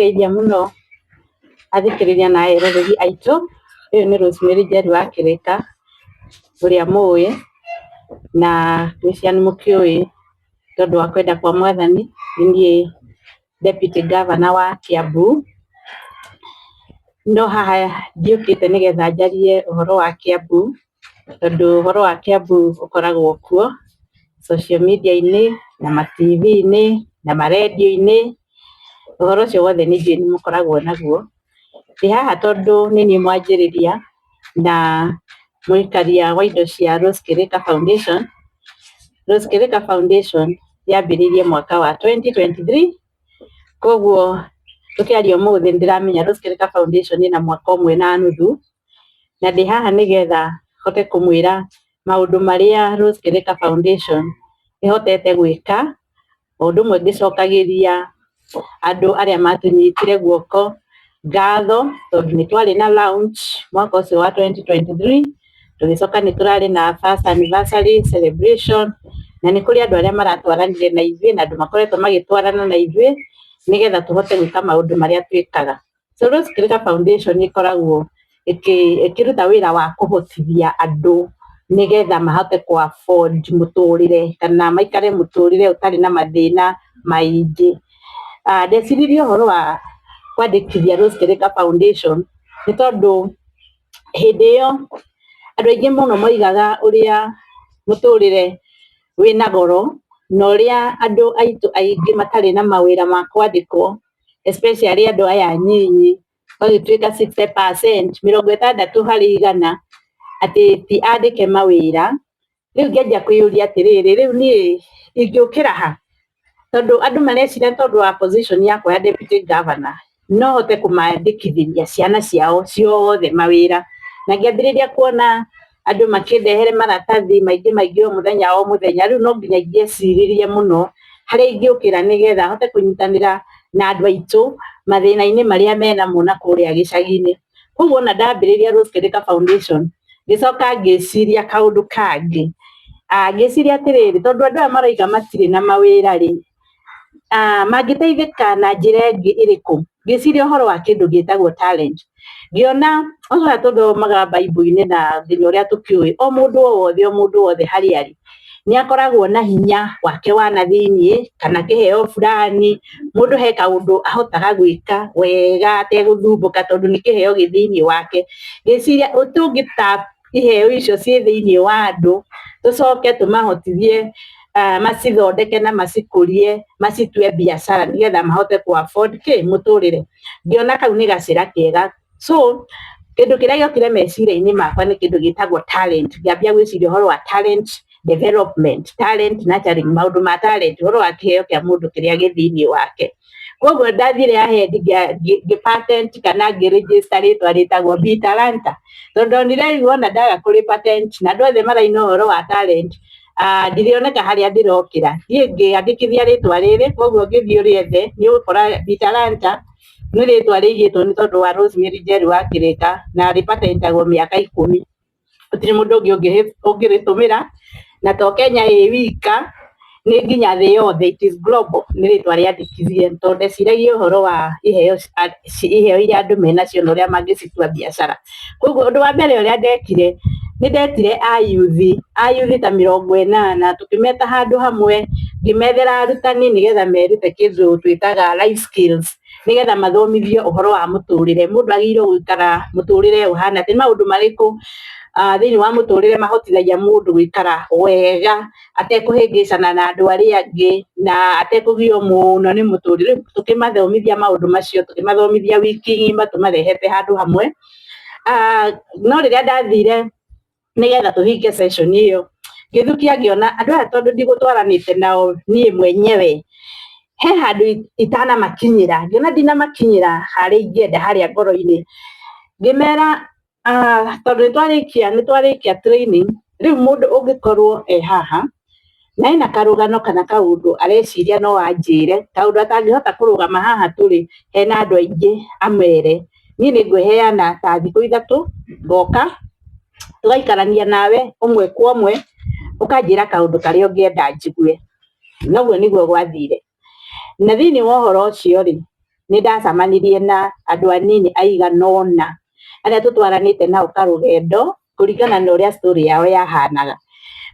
Ndamũgeithia mũno athikĩrĩria na eroreri aitũ, ũyũ nĩ Rosemary Njeri wa Kĩrĩka, ũrĩa mũĩ, na ngwĩciria nĩ mũkĩũĩ tondũ wa kwenda kwa Mwathani, nĩ niĩ Deputy Governor wa Kiambu. No haha ndiũkĩte nĩgetha njarie ũhoro wa Kiambu, tondũ ũhoro wa Kiambu ũkoragwo kuo social media-inĩ na ma TV-inĩ na marendio-inĩ, ũhoro ũcio wothe nĩ njũĩ nĩ mũkoragwo naguo. Ndĩ haha tondũ nĩ niĩ mwanjĩrĩria na mũikaria wa indo cia Rose Kĩrĩka Foundation. Rose Kĩrĩka Foundation yambĩrĩirie mwaka wa 2023, koguo tũkĩaria ũmũthĩ nĩ ndĩramenya Rose Kĩrĩka Foundation ĩna mwaka ũmwe na nuthu, na ndĩ haha nĩgetha hote kũmwĩra maũndũ marĩa Rose Kĩrĩka Foundation ĩhotete gwĩka, o ũndũ ũmwe ngĩcokagĩria andũ arĩa matũnyitire guoko ngatho tondũ nĩ twarĩ na launch mwaka ũcio wa 2023, tũgĩcoka nĩ tũrarĩ na first anniversary celebration, na nĩ kũrĩ andũ arĩa maratwaranire na ithuĩ na andũ makoretwo magĩtwarana na ithuĩ nĩgetha tũhote gwĩka maũndũ marĩa twĩkaga. So Rose Kĩrĩka Foundation ĩkoragwo ĩkĩruta wĩra wa kũhotithia andũ nĩgetha mahote kũ afford mũtũrĩre kana maikare mũtũrĩre ũtarĩ na mathĩna maingĩ. Ndeciririe ũhoro wa kwandĩkithia Rose Kĩrĩka Foundation nĩ tondũ hĩndĩ ĩyo andũ aingĩ mũno moigaga ũrĩa mũtũrĩre wĩna goro na ũrĩa andũ aitũ aingĩ matarĩ na mawĩra ma kwandĩkwo, especially andũ aya anyinyi, magĩtuĩka 60%, 60%, atĩ ti andĩke mawĩra. Rĩu ngĩanjia kwĩyũria atĩrĩrĩ, rĩu niĩ ingĩũkĩra ha? Tondũ andũ mareciria tondũ wa position yakwa ya deputy governor no hote kũmandĩkithĩria ciana ciao ciothe mawĩra. Na ngĩambĩrĩria kuona andũ makĩndehere maratathi maingĩ maingĩ o mũthenya o mũthenya, rĩu no nginya ingĩeciririe mũno harĩa ingĩũkĩra nĩgetha hote kũnyitanĩra na andũ aitũ mathĩna-inĩ marĩa menamo na kũrĩa gĩcagi-inĩ. Koguo ona ndambĩrĩria Rose Kĩrĩka Foundation, ngĩcoka ngĩciria kaũndũ kangĩ, ngĩciria atĩrĩrĩ, tondũ andũ aya marauga matirĩ na mawĩra rĩ, mangĩteithĩka na njĩra ĩngĩ ĩrĩkũ? Ngĩciria ũhoro wa kĩndũ gĩtagwo talent. Ngĩona ũrĩa tũthomaga Bible-inĩ na nginya ũrĩa tũkĩũĩ, o mũndũ o wothe, o mũndũ wothe harĩa arĩ, nĩ akoragwo na hinya wake wa na thĩiniĩ kana kĩheo fulani, mũndũ he kaũndũ ahotaga gwĩka wega ategũthumbũka tondũ nĩ kĩheo gĩ thĩiniĩ wake. Ngĩciria tũngĩ tap iheo icio ciĩ thĩiniĩ wa andũ, tũcoke tũmahotithie macithondeke na macikũrie, macitue biacara nĩgetha mahote kũ afford kĩ mũtũrĩre. Ngĩona kau nĩ gacĩra kega. So kĩndũ kĩrĩa gĩokire meciria-inĩ makwa nĩ kĩndũ gĩtagwo talent. Ngĩambia gwĩciria ũhoro wa talent development, talent nurturing, maũndũ ma talent, ũhoro wa kĩheo kĩa mũndũ kĩrĩa gĩ thĩiniĩ wake. Koguo ndathire ahead ngĩ patent kana ngĩ register rĩtwa rĩtagwo Be Talanta, tondũ ndonire rĩu wona ndaga kũrĩ patent na andũ othe maraina ũhoro wa talent, ndirĩoneka harĩa ndĩrokĩra. Niĩ ngĩandĩkithia rĩtwa rĩrĩ, koguo ũngĩthiĩ ũrĩethe nĩ ũgũkora Be Talanta nĩ rĩtwa rĩigĩtwo nĩ tondũ wa Rosemary Njeri wa Kĩrĩka na rĩpatentagwo mĩaka 10. Gũtirĩ mũndũ ũngĩ ũngĩrĩtũmĩra, na to Kenya ĩ wika, nĩ nginya thĩ yothe, it is global, nĩ rĩtwa rĩandĩkithie tondũ ndeciragia ũhoro wa iheo, iheo iria andũ menacio na ũrĩa mangĩcitua biacara. Koguo ũndũ wa mbere ũrĩa ndekire, nĩ ndetire ayuthi ta 80, tũkĩmeta handũ hamwe, ngĩmethera arutani nĩgetha merute kĩndũ twĩtaga life skills, nĩgetha mathomithio ũhoro wa mũtũrĩre, mũndũ agĩrĩirwo gũikara mũtũrĩre ũhana atĩa, nĩ maũndũ marĩkũ thĩiniĩ wa mũtũrĩre mahotithagia mũndũ gũikara wega atekũhĩngĩcana na andũ arĩa angĩ na atekũgio mũno nĩ mũtũrĩre. Rĩu tũkĩmathomithia maũndũ macio, tũkĩmathomithia wiki ng'ima tũmarehete handũ hamwe. No rĩrĩa ndathire nĩgetha tũhinge session ĩyo, ngĩthukia ngĩona andũ aya tondũ ndigũtwaranĩte nao niĩ mwenyewe, he handũ itanamakinyĩra, ngĩona ndinamakinyĩra harĩa ingĩenda harĩa ngoro-inĩ, ngĩmera tondũ nĩ twarĩkia training, rĩu mũndũ ũngĩkorwo e haha na ena karũgano kana kaũndũ areciria no anjĩre, kaũndũ atangĩhota kũrũgama haha tũrĩ hena andũ aingĩ amere, niĩ nĩ ngwĩheana ta thikũ 3, ngoka tũgaikarania nawe ũmwe kwa ũmwe, ũkanjĩra kaũndũ karĩa ũngĩenda njigue. Noguo nĩguo gwathire. Na thĩiniĩ wa ũhoro ũcio rĩ, Nĩ ndacemanirie na andũ anini aigana ũna arĩa tũtwaranĩte nao karũgendo kũringana na ũrĩa story yao yahanaga.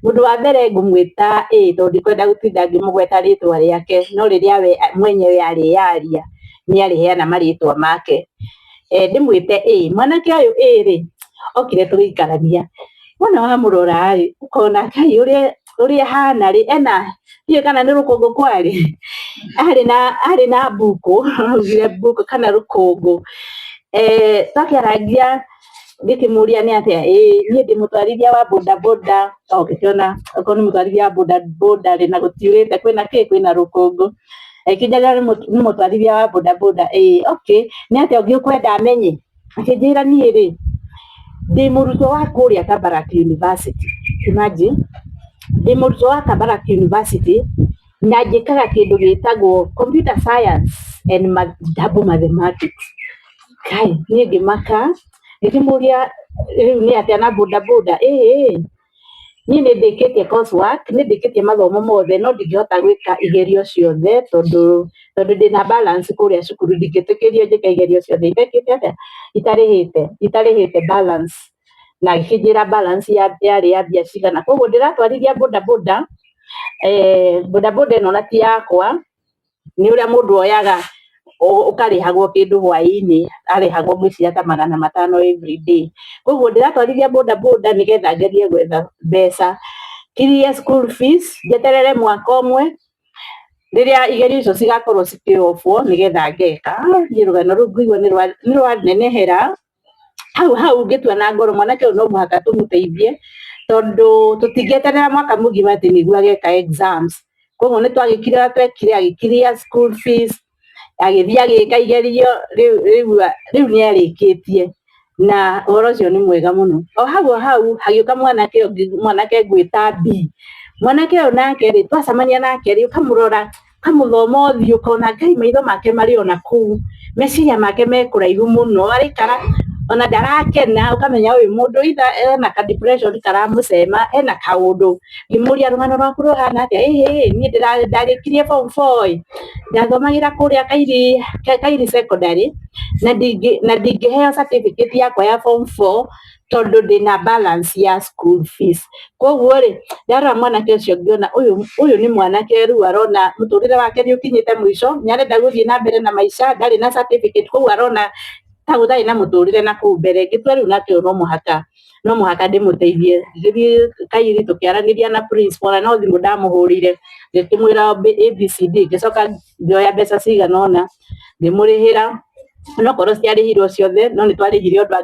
Mũndũ wa mbere ngũmwĩta A tondũ ndikwenda gũtinda ngĩmũgweta rĩtwa rĩake, no rĩrĩa we mwenyewe arĩyaria nĩ arĩheana marĩtwa make. Ndĩmwĩte A. Mwanake ũyũ A rĩ, okire tũgĩikarania, wona wamũrora rĩ, ũkona Ngai ũrĩa ahana rĩ, ena ndiũĩ kana nĩ rũkũngũ kwarĩ, arĩ na mbũkũ, augire mbũkũ kana rũkũngũ. Twakĩarangia ngĩkĩmũria nĩ atĩa, ĩĩ niĩ ndĩ mũtwarithia wa bodaboda. O ngĩkĩona okorwo nĩ mũtwarithia wa bodaboda rĩ, na gũtiurĩte kwĩna kĩ, kwĩna rũkũngũ. Akĩnjĩra nĩ mũtwarithia wa bodaboda. Ĩĩ, okay, nĩ atĩa ũngĩ ũkwenda menye? Akĩnjĩra niĩ rĩ, ndĩ mũrutwo wa kũrĩa Kabarak University. Imagine, ndĩ mũrutwo wa Kabarak University na njĩkaga kĩndũ gĩtagwo computer science and double mathematics. Kai, niĩ ngĩmaka, ngĩkĩmũria rĩu nĩ atĩa na bodaboda? Ĩĩ, niĩ nĩ ndĩkĩtie course work, nĩ ndĩkĩtie mathomo mothe no ndingĩhota gwĩka igerio ciothe tondũ ndĩna balance kũrĩa cukuru, ndingĩtĩkĩrio njĩke igerio ciothe itekĩte atĩa, itarĩhĩte balance. Na agĩkĩnjĩra balance yarĩ ya mbia cigana. Koguo ndĩratwarithia bodaboda, bodaboda ĩno na ti yakwa, nĩ ũrĩa mũndũ oyaga ũkarĩhagwo kĩndũ hwaĩ-inĩ, arĩhagwo ngwĩciria ta 500 every day. Koguo ndĩratwarithia bodaboda nĩgetha ngerie gwetha mbeca clear school fees, njeterere mwaka ũmwe rĩrĩa igerio icio cigakorwo cikĩobwo nĩgetha ngeka. Niĩ rũgano rũu ngũigua nĩ rwanenehera. Hau hau ngĩtua na ngoro mwanake ũyũ no mũhaka tũmũteithie tondũ tũtingĩeterera mwaka mũgima atĩ nĩguo ageka exams. Koguo nĩ twagĩkire ũrĩa twekire, agĩ clear school fees, agĩthiĩ agĩka igerio, rĩu nĩ arĩkĩtie na ũhoro ũcio nĩ mwega mũno. O hau o hau hagĩũka mwanake ũngĩ, mwanake ngwĩta B. Mwanake ũyũ nake rĩ, twacemania nake rĩ, ũkamũrora, ũkamũthoma ũthiũ ũkona Ngai maitho make marĩ ona kũu, meciria make me kũraihu mũno, araikara ona ndarakena, ũkamenya ũyũ mũndũ either ena ka depression karamũcema, ena kaũndũ. Ngĩmũria rũgano rwaku rũhana atĩa? Ĩhĩ, niĩ ndarĩkirie form four ĩ, ndathomagĩra kũrĩa Kairi Secondary na ndingĩheo certificate yakwa ya form four tondũ ndĩna balance ya school fees. Koguo rĩ, ndarora mwanake ũcio ngĩona ũyũ nĩ mwanake rĩu arona mũtũrĩre wake nĩ ũkinyĩte mũico, nĩ arenda gũthiĩ na mbere na maica, ndarĩ na certificate, koguo arona ta gũtarĩ na mũtũrĩre na kũu mbere. Ngĩtua rĩu nake ũyũ no mũhaka ndĩmũteithie. Ngĩthiĩ Kairi tũkĩaranĩria na principal na no thimũ ndamũhũrĩire, ngĩkĩmwĩra ABCD, ngĩcoka ngĩoya mbeca cigana ũna ngĩmũrĩhĩra, onokorwo citiarĩhirwo ciothe no nĩ twarĩhire ũndũ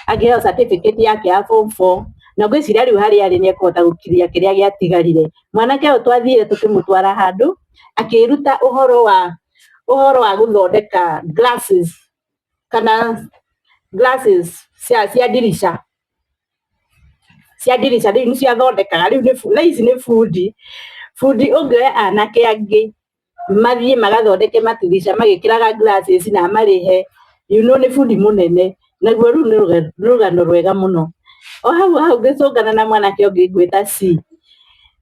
angĩheo certificate yake ya form four, na ngwĩciria rĩu harĩa arĩ nĩ ekũhota gũkiria kĩrĩa gĩatigarire. Mwanake ũyũ twathire tũkĩmũtwara handũ akĩruta ũhoro wa gũthondeka glasses kana glasses cia ndirica, cia ndirica rĩu nĩcio athondekaga rĩu thaa ici nĩ bundi ũngĩoya anake angĩ mathiĩ magathondeke matirisha magĩkĩraga glasses na amarĩhe, nĩ bundi mũnene, naguo rũu nĩ rũgano rwega mũno. O hau hau ngĩcũngana na mwanake ũngĩ ngwĩta C.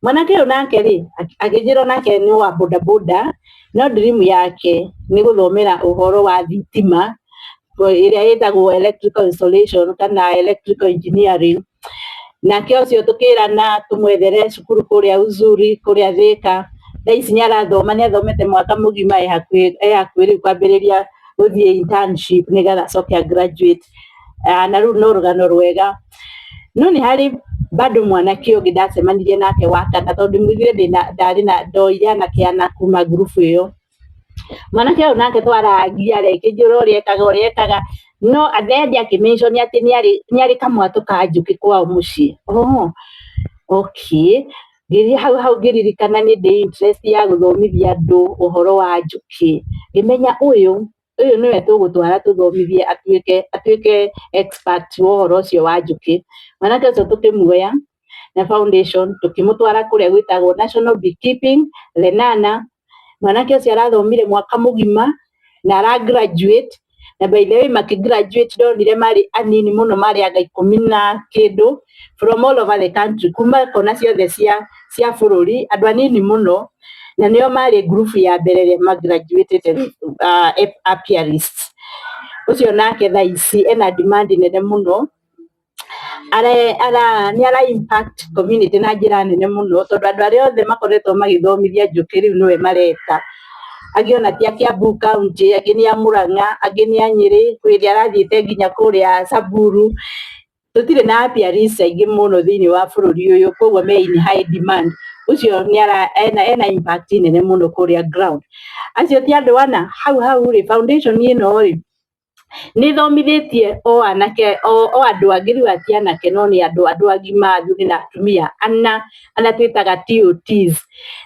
Mwanake ũyũ nake rĩ, akĩnjĩra onake nĩ wa bodaboda, no dream yake nĩ gũthomera ũhoro wa thitima ĩrĩa ĩtagwo electrical installation kana electrical engineering. Nake ũcio tũkĩrana tũmwethere cukuru kũrĩa Uzuri, kũrĩa Thika. Thaa ici nĩ arathoma, nĩ athomete mwaka mũgima, e hakuhĩ rĩu kwambĩrĩria gũthiĩ internship nĩgetha acoke a graduate. Na rũu no rũgano rwega. No nĩ harĩ bado mwanake ũngĩ ndacemanirie nake wa kana, tondũ ndĩmwĩrire ndĩna ndarĩ na ndoire anake ana kuma ngurubu ĩyo. Mwanake ũyũ nake twaragia rĩ, akĩnjĩra ũrĩa ekaga, no at the end akĩ mention atĩ nĩ arĩ kamwatũ ka njũkĩ kwao mũciĩ. Oh, okay. Ngĩthiĩ hau hau ngĩririkana nĩ ndĩ interest ya gũthomithia andũ ũhoro wa njũkĩ. Ngĩmenya ũyũ nĩwe tũgũtwara tũthomithie atuĩke expert wa ũhoro ũcio wa njũkĩ. Mwanake ũcio tũkĩmuoya na foundation tũkĩmũtwara kũrĩa gwĩtagwo National Beekeeping Lenana. Mwanake ũcio arathomire mwaka mũgima na ara graduate, na by the way makĩ graduate ndonire marĩ anini mũno, marĩ anga 10 na kĩndũ from all over the country, kuma kona ciothe cia bũrũri, andũ anini mũno. Na nĩo marĩ group ya mbere ĩrĩa magraduatĩte apiarists. Ũcio nake thaa ici ena demand nene mũno, nĩ ara impact community na njĩra nene mũno, tondũ andũ arĩa othe makoretwo magĩthomithia njũkĩ rĩu nĩwe mareta. Angĩ ona ti a Kiambu County, angĩ nĩ a Murang'a, angĩ nĩ a Nyĩrĩ, kwĩ ĩrĩa arathiĩte nginya kũrĩa Samburu. Tũtirĩ na apiarists aingĩ mũno thĩinĩ wa bũrũri ũyũ, koguo me in high demand. Ũcio nĩ ara ena impact nene mũno kũrĩa ground. Acio ti andũ ana hau hau rĩ, foundation ĩno rĩ, nĩ ĩthomithĩtie o anake o andũ angĩ, rĩu ti anake no nĩ andũ agima, athuri na atumia ana, arĩa twĩtaga TOTs,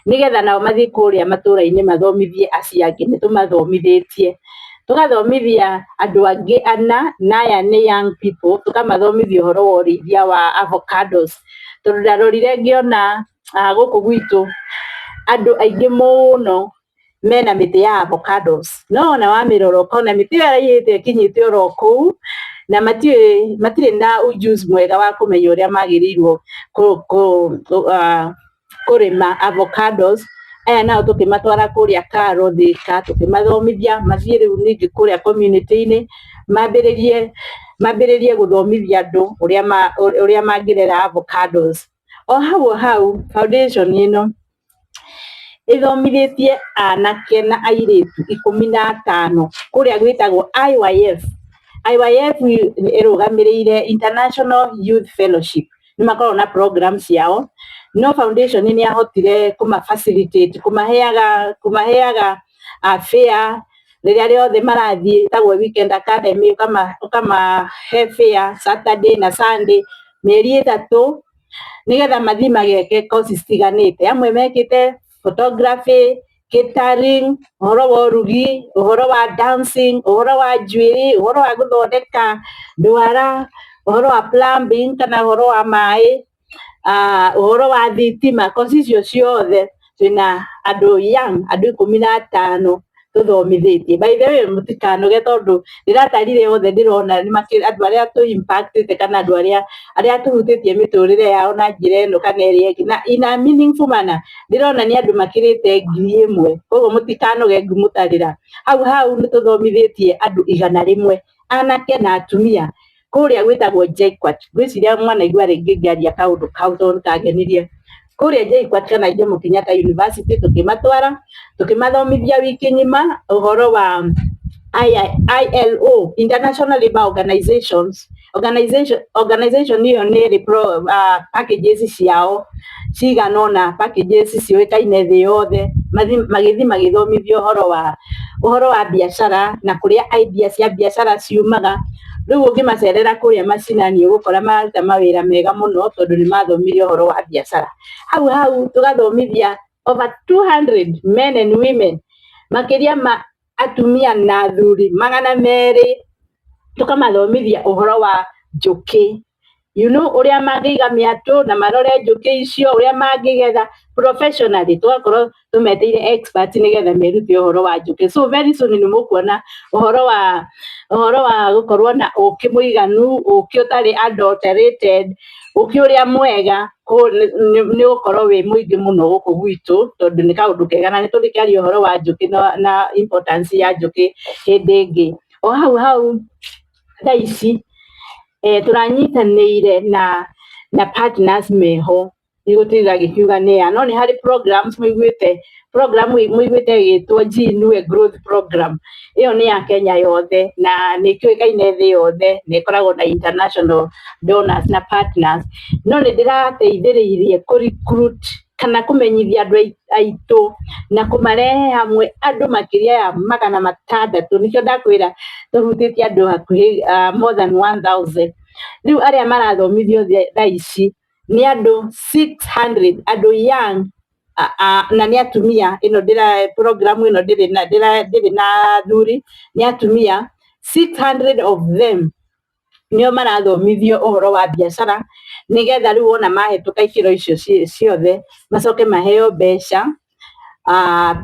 nĩgetha nao mathiĩ kũrĩa matũra-inĩ mathomithie acio angĩ. Nĩ tũmathomithĩtie, tũgathomithia andũ angĩ ana, na aya nĩ young people, tũkamathomithia ũhoro wa ũrĩithia wa avocados, tondũ ndarorire ngĩona gũkũ gwitũ andũ aingĩ mũno mena mĩtĩ ya avocados, no ona wamĩrora ũkona mĩtĩ ĩyo ĩraihĩte ĩkinyĩte oro kũu, na matiũĩ, matirĩ na ujuzi mwega wa kũmenya ũrĩa magĩrĩirwo kũrĩma avocados. Aya nao tũkĩmatwara kũrĩa Karo Thika, tũkĩmathomithia mathiĩ rĩu ningĩ kũrĩa community-inĩ mambĩrĩrie gũthomithia andũ ũrĩa mangĩrera avocados. O hau o hau foundation ĩno ĩthomithĩtie anake na airĩtu 15 kũrĩa gwĩtagwo IYF. IYF ĩrũgamĩrĩire International Youth Fellowship. Nĩ makoragwo na program ciao, no foundation nĩ yahotire kũma facilitate, kũmaheaga fare rĩrĩa rĩothe marathiĩ, ĩtagwo weekend academy, ũkamahe fare Saturday na Sunday mĩeri 3, nĩgetha mathiĩ mageke courses citiganĩte. Amwe mekĩte photography, catering, ũhoro wa ũrugi, ũhoro wa dancing, ũhoro wa njuĩrĩ, ũhoro wa gũthondeka ndwara, ũhoro wa plumbing kana ũhoro wa maĩ, ũhoro wa thitima, course icio ciothe twĩna andũ young, andũ 15 tũthomithĩtie. By the way, mũtikanoge, tondũ ndĩratarire othe, ndĩrona andũ arĩa tũ impactĩte kana andũ arĩa tũhutĩtie mĩtũrĩre yao na njĩra ĩno kana ĩrĩa ĩngĩ na in a meaningful manner, ndĩrona nĩ andũ makĩrĩte 1000. Koguo mũtikanoge ngĩmũtarĩra. Hau hau nĩ tũthomithĩtie andũ 100, anake na atumia, kũrĩa gwĩtagwo JKUAT. Ngwĩciria mwanaigua rĩngĩ ngĩaria kaũndũ kau, tondũ nĩ kangenirie. Kũrĩa JKUAT kana Jomo Kenyatta University, tũkĩmatwara tũkĩmathomithia wiki ng'ima ũhoro wa ILO, International Labour Organizations organization. Ĩyo nĩ ĩrĩ packages ciao cigana ũna, packages ciũĩkaine thĩ yothe. Magĩthiĩ magĩthomithio ũhoro wa biacara na kũrĩa idea cia biacara ciumaga. Rĩu ũngĩmacerera kũrĩa macinani, ũgũkora mararuta mawĩra mega mũno, tondũ nĩ mathomire ũhoro wa biacara. Hau hau tũgathomithia over 200 men and women, makĩria ma atumia na athuri 200, tũkamathomithia ũhoro wa njũkĩ, ũrĩa mangĩiga mĩatũ na marore njũkĩ icio, ũrĩa mangĩgetha professionally. Tũgakorwo tũmetĩire expert nĩgetha merute ũhoro wa njũkĩ. So very soon nĩ mũkuona ũhoro wa gũkorwo na ũkĩ mũiganu, ũkĩ ũtarĩ adulterated, ũkĩ ũrĩa mwega nĩ ũgũkorwo wĩ mũingĩ mũno gũkũ gwitũ, tondũ nĩ kaũndũ kega, na nĩ tũrĩkĩaria ũhoro wa njũkĩ na importance ya njũkĩ hĩndĩ ĩngĩ. O hau hau thaa ici tũranyitanĩire na partners meho, ndigũtinda ngĩkiuga nĩa, no nĩ harĩ programs mũiguĩte, program mũiguĩte ĩgĩtwo Jiinue Growth Program. Ĩyo nĩ ya Kenya yothe na nĩ ĩkĩũĩkaine thĩ yothe, na ĩkoragwo na international donors na partners. No nĩ ndĩrateithĩrĩirie kũ recruit kana kũmenyithia andũ aitũ na kũmarehe hamwe, andũ makĩria ya 600. Nĩkĩo ndakwĩra tũhutĩtie andũ hakuhĩ more than 1000. Rĩu arĩa marathomithio thaa ici nĩ andũ 600, andũ young na nĩ atumia. Ĩno ndĩra program ĩno ndĩrĩ na athuri, nĩ atumia 600 of them nĩo marathomithio ũhoro wa biacara, nĩgetha rĩu wona mahĩtũka ikĩro icio ciothe, macoke maheo mbeca,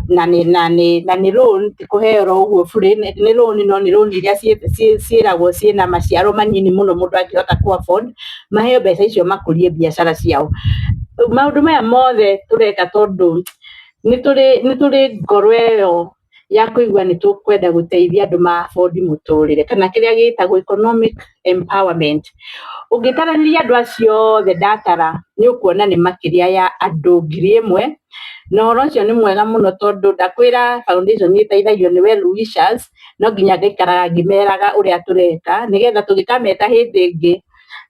na nĩ loan, ti kũheo oro ũguo burĩ, nĩ loan, no nĩ loan iria ciĩragwo ciĩna maciaro manini mũno mũndũ angĩhota kũ afford. Maheo mbeca icio makũrie biacara ciao. Maũndũ maya mothe tũreka tondũ Nĩ tũrĩ ngoro ĩyo ya kũigua nĩ tũkwenda gũteithia andũ ma afford mũtũrĩre kana kĩrĩa gĩtagwo economic empowerment. Ũngĩtaranĩria andũ acio othe ndatara, nĩ ũkuona nĩ makĩria ya andũ 1,000. Na ũhoro ũcio nĩ mwega mũno tondũ ndakwĩra foundation ĩteithagio nĩ well wishers, no nginya ngaikaraga ngĩmeraga ũrĩa tũreka nĩgetha tũgĩkameta hĩndĩ ĩngĩ,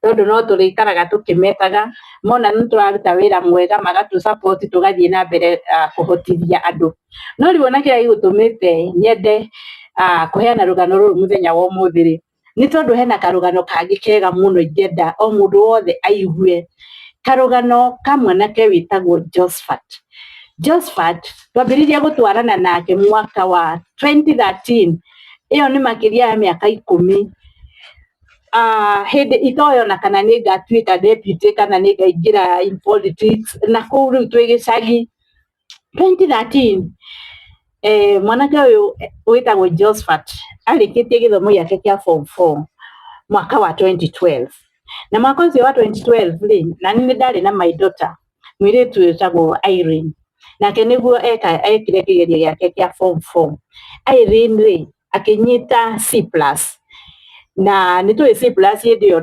tondũ no tũrĩikaraga tũkĩmetaga, mona nĩ tũraruta wĩra mwega magatũ support, tũgathiĩ na mbere kũhotithia andũ. No rĩu ona kĩrĩa gĩgũtũmĩte nyende kũheana rũgano rũrũ mũthenya wa ũmũthĩ rĩ, nĩ tondũ hena karũgano kangĩ kega mũno ingĩenda o mũndũ wothe aigue. Karũgano ka mwanake wĩtagwo Josphat. Josphat twambĩrĩirie gũtwarana nake mwaka wa 2013, ĩyo nĩ makĩria ya mĩaka 10. Hĩndĩ itoĩ ona kana nĩ ngatuĩka deputy kana nĩ ngaingĩra in politics na kũu rĩu twĩ gĩcagi 2013. Mwanake ũyũ wĩtagwo Josphat arĩkĩtie gĩthomo gĩake kĩa form 4 mwaka wa 2012. Na mwaka ũcio wa 2012 rĩ, nani nĩ ndarĩ na my daughter, mũirĩtu wĩtagwo Irene, nake nĩguo ekire kĩgerio gĩake kĩa form 4. Irene rĩ, akĩnyita C+, na nĩ tũĩ C+ hĩndĩ ĩyo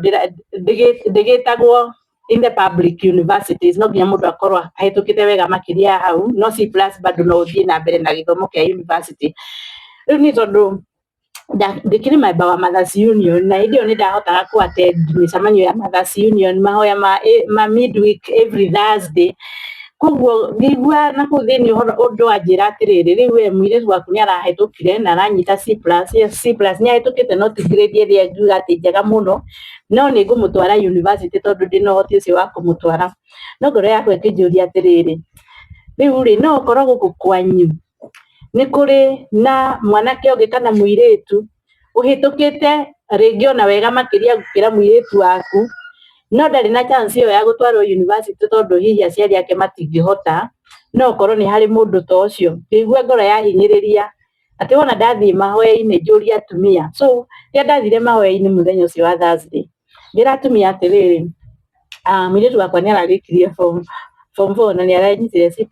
ndĩgĩtagwo in the public universities, no nginya mũndũ akorwo ahĩtũkĩte wega makĩria ya hau, no C+ bado no ũthiĩ na mbere na gĩthomo kĩa university. Rĩu niĩ tondũ ndĩkĩrĩ member wa Mothers Union, na hĩndĩ ĩyo nĩ ndahotaga kũ attend mĩcemanio ya Mothers Union, mahoya ma midweek every Thursday, koguo ngĩigua na kũu thĩinĩ ũhoro ũndũ wanjĩra atĩrĩrĩ, rĩu we mũirĩtu waku nĩ arahĩtũkire na aranyita C+. Yes, C+ nĩ ahĩtũkĩte, no ti grade ĩrĩa ingiuga atĩ njega mũno, no nĩ ngũmũtwara university tondũ ndĩna ũhoti ũcio wa kũmũtwara. No ngoro yakwa ĩkĩnjũria atĩrĩrĩ, rĩu rĩ, no ũkorwo gũkũ kwanyu nĩ kũrĩ na mwanake ũngĩ kana mũirĩtu ũhĩtũkĩte rĩngĩ ona wega makĩria gũkĩra mũirĩtu waku, no ndarĩ na chance ĩyo ya gũtwarwo university tondũ hihi aciari ake matingĩhota. No ũkorwo nĩ harĩ mũndũ ta ũcio. Ngĩigua ngoro yahinyĩrĩria atĩ wona ndathiĩ mahoya-inĩ njũrie atumia. So rĩrĩa ndathire mahoya-inĩ mũthenya ũcio wa Thursday, ngĩra atumia atĩrĩrĩ, mũirĩtu wakwa nĩ ararĩkirie form 4 na nĩ aranyitire C+,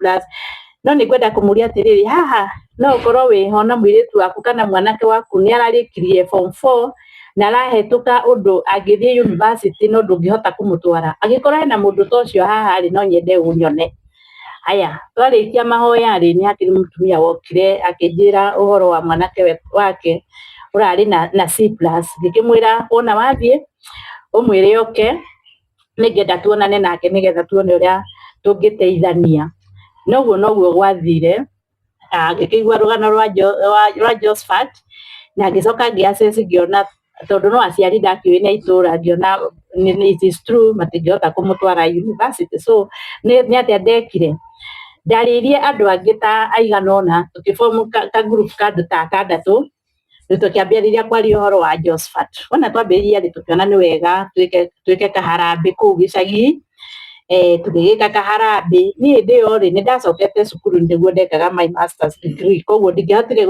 no nĩ ngwenda kũmũria atĩrĩrĩ, haha no ũkorwo wĩho na mũirĩtu waku kana mwanake waku nĩ ararĩkirie form 4 na arahĩtũka ũndũ angĩthiĩ university no ndũngĩhota kũmũtwara? Angĩkorwo hena mũndũ ta ũcio haha rĩ, no nyende ũnyone. Haya, twarĩkia mahoya rĩ, nĩ hakĩrĩ mũtumia wokire akĩnjĩra ũhoro wa mwanake wake ũrarĩ na C+. Ngĩkĩmwĩra wona wathiĩ ũmwĩre oke, nĩngenda tuonane nake nĩgetha tuone ũrĩa tũngĩteithania. Na ũguo noguo gwathire. Ngĩkĩigua rũgano rwa Josphat na ngĩcoka ngĩ assess, ngĩona tondũ no aciari ndakĩũĩ nĩ a itũra, ngĩona it is true matingĩhota kũmũtwara university. So nĩ atĩa ndekire? Ndarĩirie andũ angĩ ta aigana ũna, tũkĩ form ka group ka andũ ta atandatũ. Rĩu tũkĩambĩrĩria kwaria ũhoro wa Josphat. Wona twambĩrĩria rĩ, tũkĩona nĩ wega twĩke kaharambĩ kũu gĩcagi. Tũgĩgĩka kaharambĩ. Niĩ hĩndĩ ĩyo rĩ, nĩ ndacokete cukuru nĩguo ndekaga my masters degree, koguo ndingĩahotire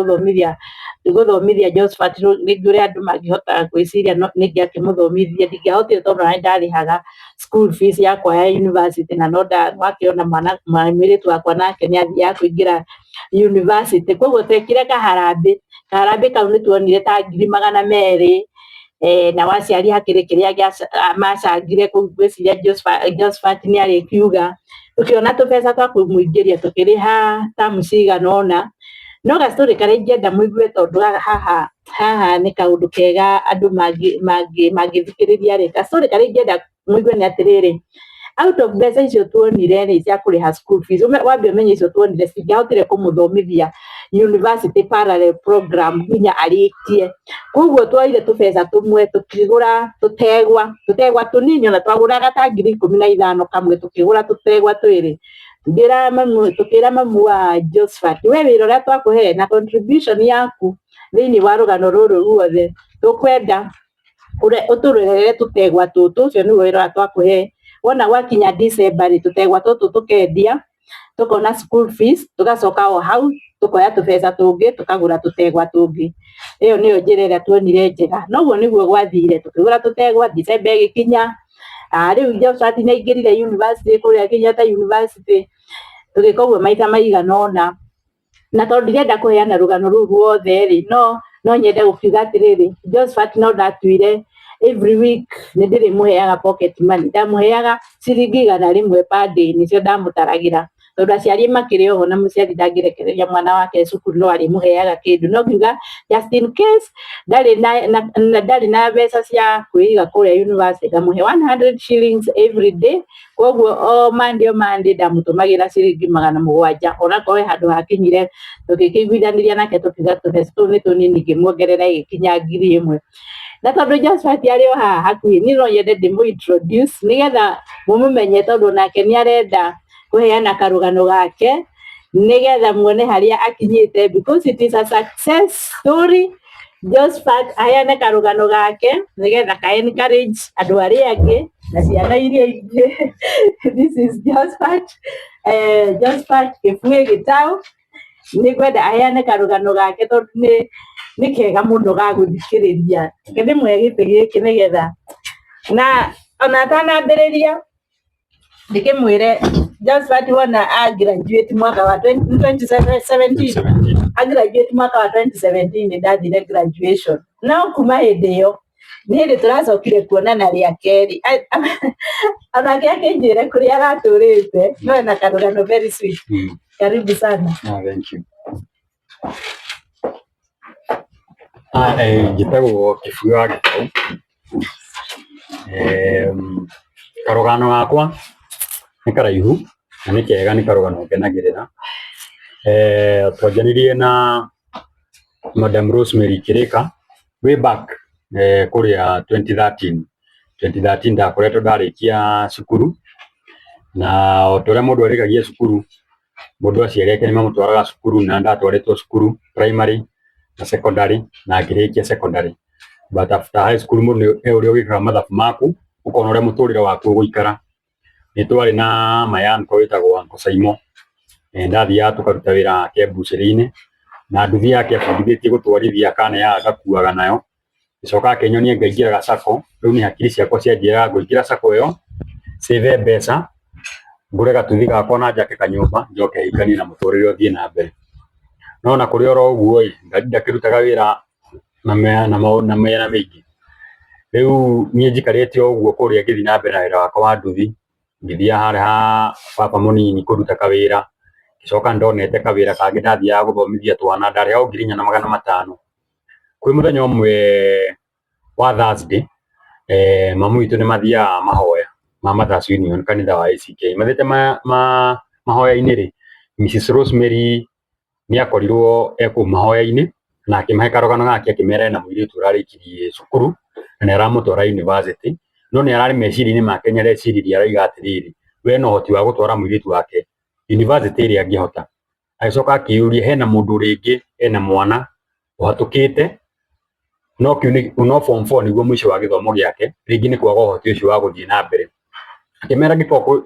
gũthomithia Josphat rĩngĩ ũrĩa andũ mangĩhota gwĩciria nĩ ingĩakĩmũthomithirie. Ndingĩahotire tondũ ona nĩ ndarĩhaga school fees yakwa ya university, na no wakĩona mwana mũirĩtu wakwa nake nĩ athiaga kũingĩra university. Koguo twekire kaharambĩ. Kaharambĩ kau nĩ tuonire ta 200,000, nao aciari hakĩrĩ kĩrĩa macangire kũu, ngwĩciria Josphat nĩ arĩkiuga. Tũkĩona tũbeca twa kũmũingĩria, tũkĩrĩha tamu cigana ũna. No gastory karĩa ingĩenda mũigue, tondũ haha haha nĩ kaũndũ kega andũ mangĩthikĩrĩria rĩ, gastory karĩa ingĩenda mũigue nĩ atĩrĩrĩ, out of mbeca icio tuonire rĩ cia kũrĩha school fees, wambe ũmenye icio tuonire citingĩahotire kũmũthomithia university parallel program nginya arĩkie. Koguo tuoire tũbeca tũmwe tũkĩgũra tũtegwa, tũtegwa tũnini, ona twagũraga ta 15,000 kamwe, tũkĩgũra tũtegwa twĩrĩ. Ngĩra mamu, tũkĩra mamu wa Josphat, we wĩra ũrĩa twakũhe na contribution yaku thĩinĩ wa rũgano rũrũ ruothe, tũkwenda ũtũrerere tũtegwa tũtũ. Ũcio nĩguo wĩra ũrĩa twakũhe. Wona gwakinya December rĩ, tũtegwa tũtũ tũkendia, tũkona school fees, tũgacoka o hau tũkoya tũbeca tũngĩ tũkagũra tũtegwa tũngĩ. Ĩyo nĩyo njĩra ĩrĩa tuonire njega. Na ũguo nĩguo gwathire, tũkĩgũra tũtegwa. December ĩgĩkinya, rĩu Josphat nĩ aingĩrire university kũrĩa Kenyatta University. Tũgĩka ũguo maita maigana ũna, na tondũ ndirenda kũheana rũgano rũu ruothe rĩ, no nyende gũkiuga atĩrĩrĩ, Josephat no ndatuire every week nĩ ndĩrĩmũheaga pocket money. Ndamũheaga ciringi 100 per day, nĩcio ndamũtaragĩra, tondũ aciari makĩrĩ oho na mũciari ndangĩrekereria mwana wake cukuru, no arĩmũheaga kĩndũ. No ngiuga just in case ndarĩ na mbeca cia kwĩiga kũrĩa university, ngamũhe 100 shillings every day. Koguo o Monday, o Monday ndamũtũmagĩra ciringi 700. Onakorwo he handũ hakinyire tũgĩkĩiguithanĩria nake, tũkiuga tũbeca tũu nĩ tũnini, ngĩmuongerera ĩgĩkinya 1000. Na tondũ Josephat arĩ o haha hakuhĩ, niĩ no nyende ndĩmũ introduce nĩgetha mũmũmenye, tondũ nake nĩ arenda kũheana karũgano gake nĩgetha muone harĩa akinyĩte, because it is a success story. Josephat aheane karũgano gake nĩgetha ka encourage andũ arĩa angĩ na ciana iria ingĩ. This is Josephat, Josephat Kĩbuĩ Gĩtaũ. Nĩ ngwenda aheane karũgano gake tondũ nĩ kega mũno ga gũthikĩrĩria. Reke ndĩmũhe gĩtĩ gĩkĩ nĩgetha na ona atanambĩrĩria ndĩkĩmwĩre Josephat wona a graduate mwaka wa 2017, a graduate mwaka wa 2017, nĩ ndathire graduation. No kuma hĩndĩ ĩyo nĩ hĩndĩ tũracokire kuonana rĩa kerĩ, onake akĩnjĩre kũrĩa aratũrĩte, no ena karũgano very sweet. Karibu sana. Ah, thank you. Ah, njĩtagwo Kĩbuĩ wa Gĩtaũ. Karũgano gakwa nĩ karaihu na nĩ kega, nĩ karũgano ngenagĩrĩra. Twanjanirie na Madam Rosemary Kĩrĩka way back kũrĩa 2013. 2013 ndakoretwo ndarĩkia cukuru, na o ta ũrĩa mũndũ arĩkagia cukuru, mũndũ aciari ake nĩ mamũtwaraga cukuru, na ndatwarĩtwo cukuru primary na secondary na ngĩrĩkia secondary. But after high school mũndũ he ũrĩa ũgĩkaga mathabu maku, ũkona ũrĩa mũtũrĩre waku ũgũikara. Nĩ twarĩ na my uncle wĩtagwo Uncle Saimo. Ndathiaga tũkaruta wĩra wake mbucĩrĩ-inĩ, na nduthi yake abundithĩtie gũtwarithia kana yaga gakuaga nayo. Gĩcoka akĩnyonia ngaingĩraga sacco, rĩu nĩ hakiri ciakwa cianjĩraga ngũingĩra sacco ĩyo, save mbeca, ngũre gatuthi gakwa na njake kanyũmba, njoke hikanie na mũtũrĩre ũthiĩ na mbere. No ona kũrĩ oro ũguo ĩ, Ngai ndakĩrutaga wĩra na mĩena mĩingĩ. Rĩu niĩ njikarĩte o ũguo kũrĩa ngĩthiĩ na mbere na wĩra wakwa wa nduthi, ngĩthiaga harĩa ha baba mũnini kũruta kawĩra, ngĩcoka nĩndonete kawĩra kangĩ ndathiaga gũthomithia twana, ndarĩhagwo 4500. Kwĩ mũthenya ũmwe wa Thursday, mamu witũ nĩ mathiaga mahoya ma Mothers Union kanitha wa ACK. Mathiĩte mahoya-inĩ rĩ, Mrs Rosemary nĩ akorirwo e kũu mahoya-inĩ na akĩmahe karũgano gake, akĩmera ena mũirĩtu ũrarĩkirie cukuru na nĩ aramũtwara university, no nĩ ararĩ meciria-inĩ make nĩ areciririe arauga atĩrĩrĩ, we ena ũhoti wa gũtwara mũirĩtu wake university ĩrĩa angĩhota. Agĩcoka akĩyũria hena mũndũ rĩngĩ ena mwana ũhatũkĩte no kĩu nĩ no form 4 nĩguo mũico wa gĩthomo gĩake, rĩngĩ nĩ kwaga ũhoti ũcio wa gũthiĩ na mbere. Akĩmera angĩkorwo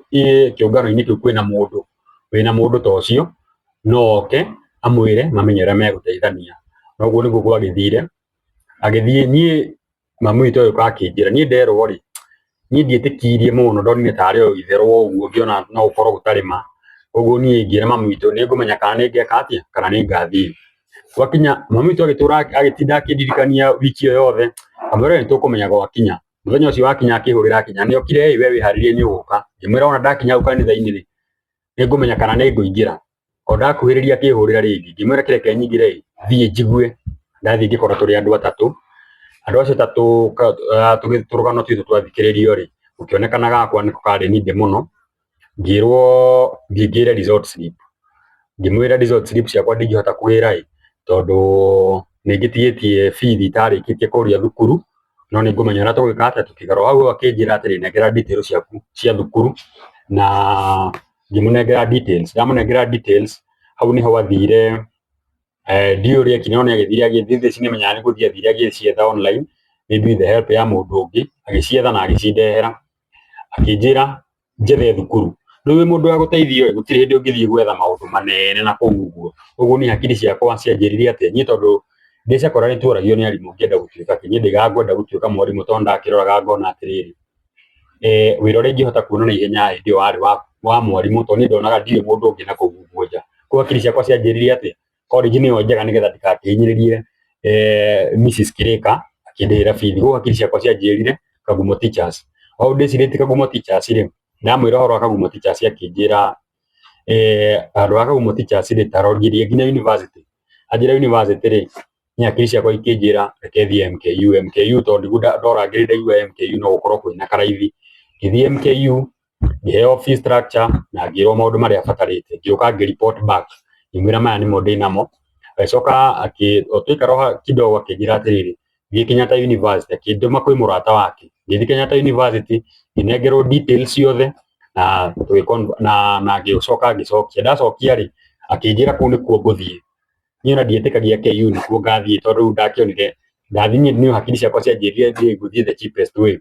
kĩũngano-inĩ kĩu kwĩna mũndũ wĩna mũndũ ta ũcio, no oke amwĩre mamenye ũrĩa megũteithania. Na ũguo nĩguo gwagĩthire, agĩthiĩ niĩ mami witũ agĩũka akĩnjĩra, niĩ nderwo rĩ, niĩ ndiĩtĩkirie mũno, ndonire tarĩ o itherũ o ũguo, ngĩona no gũkorwo gũtarĩ ma. Koguo niĩ ngĩra mami witũ nĩ ngũmenya kana nĩ ngeka atĩa, kana nĩ ngathiĩ. Gwakinya mami witũ agĩtũra agĩtinda akĩndirikania wiki ĩyo yothe, kamwĩra nĩ tũkũmenya gwakinya. Mũthenya ũcio wakinya akĩhũrĩra akinya nĩ okire ĩ we wĩharĩrie nĩ ũgũka. Ngĩmwĩra ona ndakinya hau kanitha-inĩ rĩ, nĩ ngũmenya kana nĩ ngũingĩra. O ndakuhĩrĩria akĩhũrĩra rĩngĩ, ngĩmwĩra kĩreke nyingĩre ĩ, thiĩ njigue. Ndathiĩ ngĩkora tũrĩ andũ atatũ, andũ acio atatũ tũrũgano twitũ twathikĩrĩrio rĩ, gũkĩonekana gakwa nĩko karĩ ninde mũno, ngĩrwo thiĩ ngĩre result slip. Ngĩmwĩra result slip ciakwa ndingĩhota kũgĩra ĩ, tondũ nĩ ngĩtigĩtie bithi itarĩkĩtie kũrĩa thukuru, no nĩ ngũmenya ũrĩa tũgwĩka atĩa tũkĩgarũra. Hau akĩnjĩra atĩrĩ, nengera details ciaku cia thukuru, na ngĩmũnengera details. Ndamũnengera details, hau nĩho athire, ndiũĩ ũrĩa ekire no nĩ agĩthire agĩthiĩ, thaa ici nĩ menyaga nĩ gũthiĩ athire agĩcietha online, maybe with the help ya mũndũ ũngĩ, agĩcietha na agĩcindehera, akĩnjĩra njethe thukuru. Rĩu wĩ mũndũ wa gũteithio ĩ, gũtirĩ hĩndĩ ũngĩthiĩ gwetha maũndũ manene na kũu ũguo. Ũguo niĩ hakiri ciakwa cianjĩrire atĩ niĩ tondũ ndĩ cekondarĩ nĩtworagio nĩ arimũ ngĩenda gũtuĩka kĩ, niĩ ndaigaga ngwenda gũtuĩka mwarimũ tondũ ndakĩroraga ngona atĩrĩrĩ, Wĩra ũrĩa ingĩhota kuona na ihenya hĩndĩ ĩyo warĩ wa mwarimũ, tondũ niĩ ndonaga ndirĩ mũndũ ũngĩ na kũu ũguo nja. Koguo hakiri ciakwa cianjĩrire atĩ college nĩyo njega nĩgetha ndikakĩhinyĩrĩrie Mrs Kirika akĩndĩhĩra bithi. Koguo hakiri ciakwa cianjĩrire Kagumo Teachers. O hau ndĩcirĩtie Kagumo Teachers rĩ, ndamwĩra ũhoro wa Kagumo Teachers akĩnjĩra handũ ha Kagumo Teachers rĩ, ta roria nginya university. Anjĩra university rĩ, niĩ hakiri ciakwa ikĩnjĩra reke thiĩ MKU. MKU tondũ nĩguo ndora ngĩrĩ ndaigua MKU no gũkorwo kwĩna karaithi. Ngĩthiĩ MKU ngĩheo fee structure na ngĩrwo maũndũ marĩa batarĩte. Ngĩũka ngĩ report back ngĩmwĩra maya nĩmo ndĩnamo. Agĩcoka o twaikara o kidogo akĩnjĩra atĩrĩrĩ, thiĩ Kenyatta University, akĩndũma kwĩ mũrata wake. Ngĩthiĩ Kenyatta University ngĩnengerwo details ciothe na na ngĩcoka ngĩcokia. Ndacokia rĩ, akĩnjĩra kũu nĩkuo ngũthiĩ. Niĩ ona ndietĩkagia KU nĩkuo ngathiĩ tondũ rĩu ndakĩonire ndathiĩ niĩ hakiri ciakwa cianjĩrire thiĩ ngũthiĩ the cheapest way.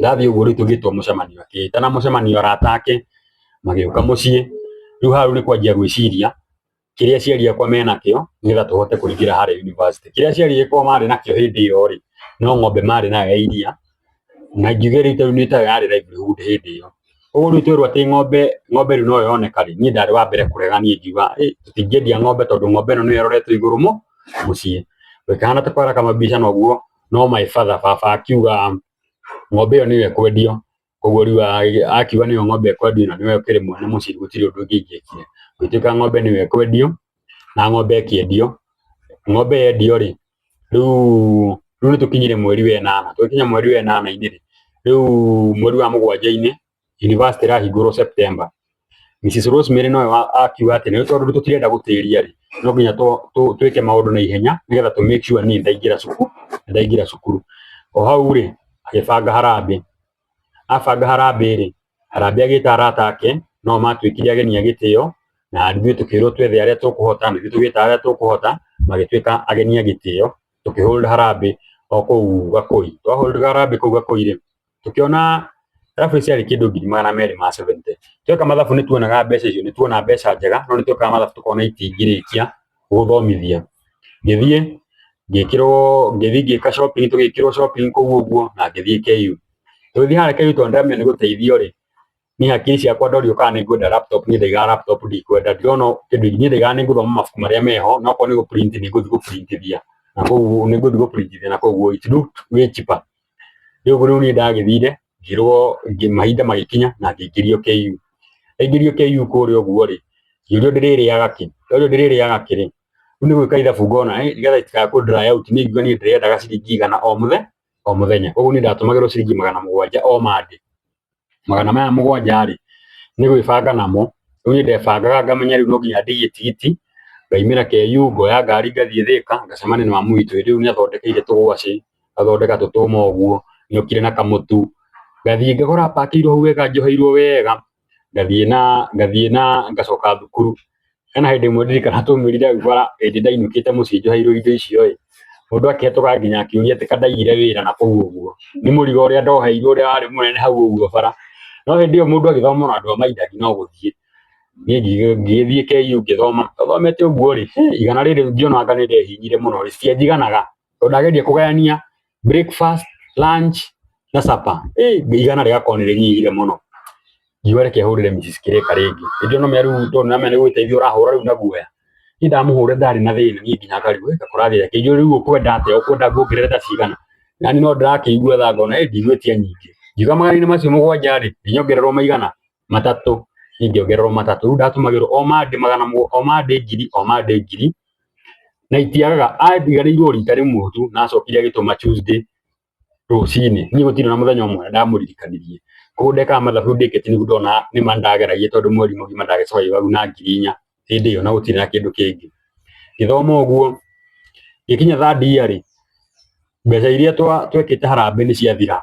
Ndathiĩ ũguo rĩu tũgĩtwo mũcemanio, akĩĩtana mũcemanio arata ake magĩũka mũciĩ. Rĩu hau nĩ kwanjia gwĩciria kĩrĩa aciari akwa menakĩo nĩgetha tũhote kũingĩra harĩa university. Kĩrĩa aciari akwa marĩ nakĩo hĩndĩ ĩyo rĩ, no ng'ombe marĩ nayo ya iria, na ngiuge rĩu tarĩu nĩ tayo yarĩ livelihood hĩndĩ ĩyo. Koguo rĩu twerwo atĩ ng'ombe rĩu no yoneka rĩ, niĩ ndarĩ wa mbere kũrega niĩ ngiuga tũtingĩendia ng'ombe tondũ ng'ombe ĩno nĩyo ĩroretwo igũrũ mũciĩ. Gũkĩhana ta kwara kamabicana ũguo, no my father, baba akiuga ng'ombe ĩyo nĩyo ĩkwendio. Koguo rĩu akiuga nĩyo ng'ombe ĩkwendio na nĩwe ũkĩrĩ mwene mũciĩ gũtirĩ ũndũ ũngĩ ingĩekire. Gũgĩtuĩka ng'ombe nĩyo ĩkwendio na ng'ombe ĩkĩendio. Ng'ombe yendio rĩ, rĩu nĩ tũkinyire mweri wa ĩnana. Twakinya mweri wa ĩnana-inĩ rĩ, rĩu mweri wa mũgwanja-inĩ university ĩrahingũrwo September. Mrs Rosemary nowe akiuga atĩ nĩ tondũ tũtirenda gũtĩria rĩ, no nginya twĩke maũndũ na ihenya nĩgetha tũ make sure niĩ ndaingĩra cukuru, ndaingĩra cukuru. O hau rĩ, agĩbanga harambee. Abanga harambee rĩ, harambee agĩta arata ake no matuĩkire ageni a gĩtĩo na ithuĩ tũkĩrwo twethe arĩa tũkũhota, na ithuĩ tũgĩta arĩa tũkũhota magĩtuĩka ageni a gĩtĩo, tũkĩ hold harambee o kũu Gakũi. Twa hold harambee kũu Gakũi rĩ, tũkĩona thabu ciarĩ kĩndũ 270,000. Tweka mathabu nĩ tuonaga mbeca icio, nĩ tuona mbeca njega, no nĩ twekaga mathabu tũkona itingĩrĩkia gũthomithia. Ngĩthiĩ ngĩkĩrwo, ngĩthiĩ ngĩka shopping, tũgĩkĩrwo shopping kũu ũguo na ngĩthiĩ KU. Tũgĩthiĩ harĩa KU tondũ nĩndamenya nĩ gũteithio rĩ, niĩ hakiri ciakwa ndorio kana nĩ ngwenda laptop, niĩ ndaigaga laptop ndikwenda, ndirona kĩndũ, niĩ ndaigaga nĩ ngũthoma mabuku marĩa meho, na okorwo nĩ gũ print nĩ ngũthiĩ gũ printithia na kũu nĩ ngũthiĩ gũ printithia na koguo it looked way cheaper. Rĩu rĩu niĩ ndagĩthire ngĩrwo, mahinda magĩkinya na ngĩingĩrio KU. Ndaingĩrio KU kũrĩa ũguo rĩ, ngĩũrio ndĩrĩrĩaga kĩ, ndorio ndĩrĩrĩaga kĩ rĩ, rĩu nĩ gwĩka ithabu ngona nĩgetha itikae kũ dry out, niĩ ngiuga niĩ ndĩrendaga ciringi 100 o mũthenya. Koguo niĩ ndatũmagĩrwo ciringi 700 o Monday. 700 rĩ, nĩ gwĩbanga namo. Rĩu niĩ ndebangaga ngamenya rĩu no nginya ndigie tigiti, ngaumĩra KU, ngoya ngari ngathiĩ Thĩka, ngacemania na mamu witũ. Hĩndĩ ĩyo nĩ athondekeire tũgwacĩ, athondeka tũtũma ũguo, nĩ okire na kamũtu. Ngathiĩ ngagũra pakĩirwo hau wega njoheirwo wega, ngathiĩ na ngacoka thukuru. Hena hĩndĩ ĩmwe ndirikanaga twaumĩrire hau bara hĩndĩ ndainũkĩte mũciĩ njoheirwo indo icio ĩ, mũndũ akĩhetũka nginya akĩũria atĩ ka ndaigire wĩra na kũu ũguo, nĩ mũrigo ũrĩa ndoheirwo ũrĩa warĩ mũnene hau ũguo bara. No hĩndĩ ĩyo mũndũ agĩthoma ona andũ a maindangi no gũthiĩ. Niĩ ngĩgĩthiĩ KU ngĩthoma, thomete ũguo rĩ, 100 rĩrĩ ngĩona anga nĩ ndehinyire mũno rĩ, citianjiganaga tondũ ndageria kũgayania breakfast, lunch na supper, 100 rĩgakorwo nĩ rĩnyihire mũno. Ngiuga reke hũrĩre Mrs Kireka rĩngĩ. Hĩndĩ ĩyo nĩũramenya rĩu tondũ nĩũramenya nĩ gũgĩteithia ũrahũra rĩu na guoya. Niĩ ndamũhũrĩra ndarĩ na thĩna niĩ nginya ngarigwo kũrathiĩ atĩa, akĩnjũria rĩu ũkwenda atĩa, ũkwenda nguongerere ta cigana? Nani no ndĩrakĩigua tha ngona ndigwĩtia nyingĩ. Ngiuga 700 rĩ, nyongererwo maigana matatũ, niĩ ngĩongererwo matatũ. Rĩu ndatũmagĩrwo o Monday o Monday 1,000, o Monday 1,000 na itiagaga, andiganĩirwo rita rĩmwe tu na acokire agĩtũma Tuesday rũcinĩ. Niĩ gũtirĩ na mũthenya ũmwe ndamũririkanirie. Koguo ndekaga mathabu ndĩkĩtie nĩguo ndona nĩma ndageragia tondũ mweri mũgima ndagĩcokagia hau na 4,000 hĩndĩ ĩyo na gũtirĩ na kĩndũ kĩngĩ. Ngĩthoma ũguo, ngĩkinya third year rĩ, mbeca iria twekĩte harambee nĩ ciathira.